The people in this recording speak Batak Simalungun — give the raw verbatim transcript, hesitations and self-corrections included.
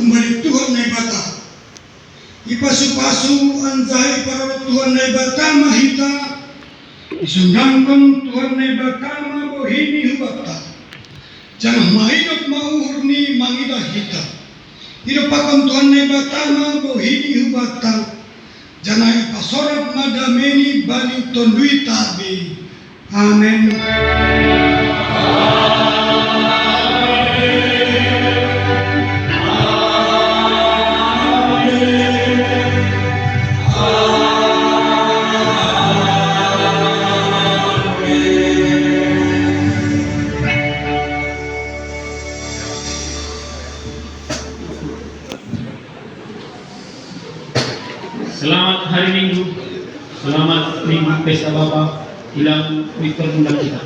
Balik Tuhan Naibata. Ipasu-pasu anjaha iparorot Tuhan Naibata ma hita, isundangkon Tuhan Naibata ma bohi-Ni hubanta, janah maidop ma uhur-Ni mangidah hita. Idopakon Tuhan Naibata ma bohi-Ni hubanta, janah ipasorat ma dame-Ni bani tonduy tabi. Amen. Selamat hari Minggu, selamat Minggu Pesta Bapa, hilang Victor Bunda kita.